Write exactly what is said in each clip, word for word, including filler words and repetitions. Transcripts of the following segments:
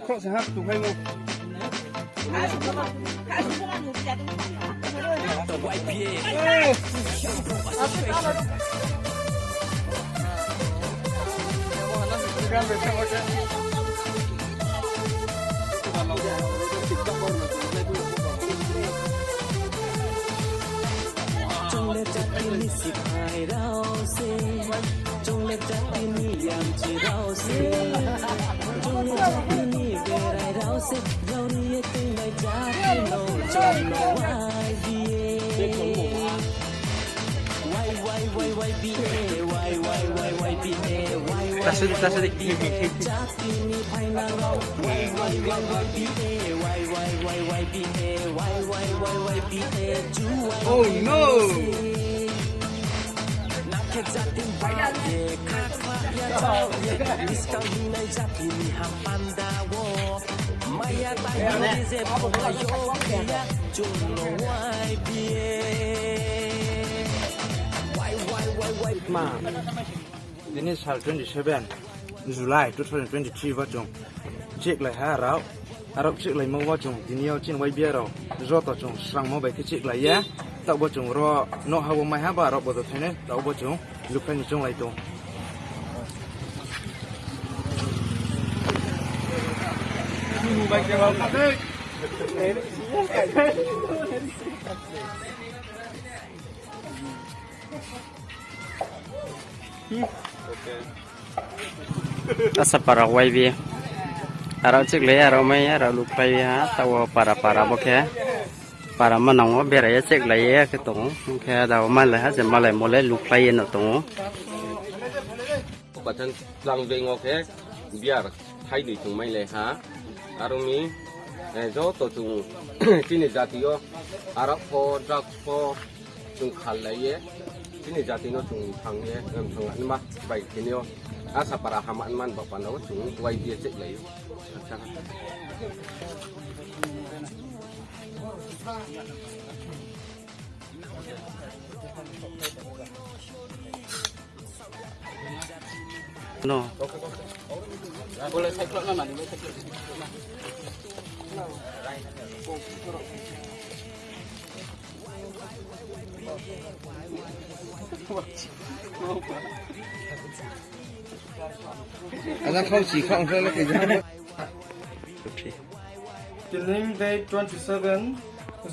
Khroh se ha, tu khai mo. Chung le jati ni siphai rao se, chung le jati ni yangchi rao se, chung le jati ni berai rao se, rao ni ye teinai jati no chung no Y B A. Y, Y, Y, Y B A, Y, Y, Y, Y B A, Y, Y, Y, Y B A, jati ni phainang rao, Y, Y, Y, Y B A, Y, Y, Y, Y B A, Y, Y, Y, Y B A, juai. Oh no! Nakhe jati ni bai ye, kha kha ya chao ye, buskang hingnai jati ni ham panda wo. Maya ta hingnai je phola yo khe ya, chung no Y B A. Y, Y, Y, Y. Ma. Tini sal twenty seven July two thousand twenty three bo chung check lai ha rao. Arao check laimo wo chung tini yo chini Y B A rao joto chung srangmo bai khe check lai ye. Taoh bo chung ro no ha wo mai ha ba rao bo do thainai taoh bo chung lukhlai ni choung lai tong. Asa para Y B A. Arao check lai, arao mai, arao lukhlai ha, taoh wo para para bo khe. Para manang wo berai ye check lai ye khe tong ou. Hing khe da wo malai ha, je malai mo le lukhlai ye no tong ou. Patan tlang beng wo khe beer thainoi chung mai lai ha. Aro mi, eh, joto chung chini jati yo arak pho, drugs pho chung khal lai ye, chini jati no chung thang ye, em, thang nma bai tini yo Asa para hama man ba panda wo chung Y B A check lai ou. Acha. No. Ada kau si kau ongkha le kejang. Tini date twenty seven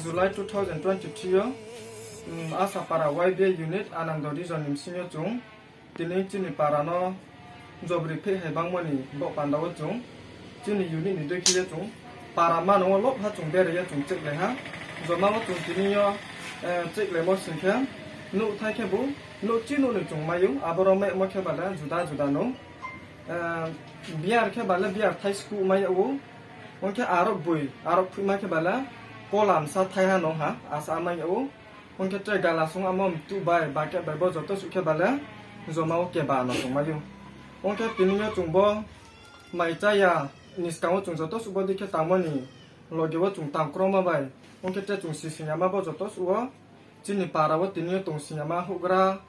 July two thousand twenty three yo, um, Asapara Y B A unit Anando region ni bsing yo chung tini chini para no jobri pheh hai bangmo ni bo panda wo chung chini unit ni dei khe ye chung para mano wo lobha chung berai ye chung check lai ha. Joma wo chung tini yo, eh, check laimo sing khe nouhthai khe bo nouh chi nouh ni chung mai ou, aboro maimo khe bale juda juda no. Eh, beer khe bale beer thai skuh mai ou. Ong khe arok boi, arok phuima khe bale kolam sa thaiha no ha, asa mai ou. Ong khe tre gala sung amo mtu bai, bucket bai bo joto suh khe bale joma wo keba no chung mai ou. Ong khe tini yo chung bo mai chaya ni skang wo chung joto suh bo dei khe tangmo ni loge wo chung tang kroma bai. Ong khe tre chung sising yama bo joto suh wo. Chini para wo tini yo tong sing yama houhgra,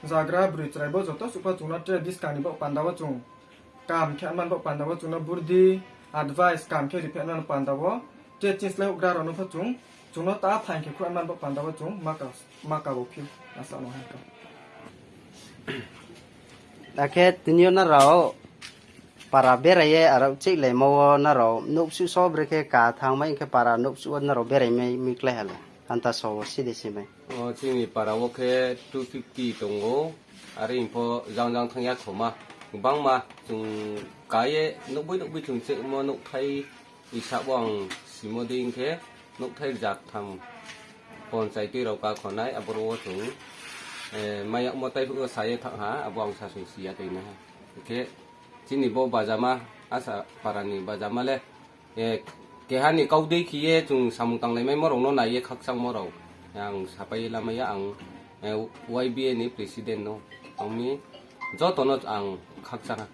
zagra, broi chrai bo joto suh pho chung no tre buskang ni bo panda wo chung kam khe man bo panda wo chung no burdi advice kam khe ri phe man panda wo. Tre chini slái houhgra rao no pho chung, chung no ta phaing khe khruh man bo panda wo chung maka, maka bo phi asa no ha. Akhe tini yo nrao para berai ye arao check laimo wo nrao nouhsuh so brekhe ka thang mai khe para nouhsuh wo nrao berai mai mi klái ha le. Anta so wo side si mai. O, chini para wo khe two fifty tong ou. Are hing pho jang jang thanng ya khoma. Gbangma chung ka ye nouhboi nouhboi chung chemo nouhthai isa wo ang simo dei hing khe nouhthai rzaktham ponchai tui rao ka khonai, aboro wo chung, eh, mai yagmo tai phuh wo sa ye thanng ha, abo ang sasung si ya tui nai ha. Hing khe chini bo bajama, Asapara ni bajama le, eh, keha ni kau dei khe ye chung samung tanglai maimo rao no nai ye khakchangmo rao. Ang sapai ye lamai ya ang, eh, Y B A ni president no. Ang mi joto no ang khakchang ha.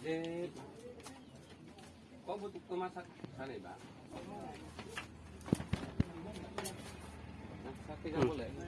Je, kau bo tu kau ma sak, sanai ba. Sak khe jang bo le.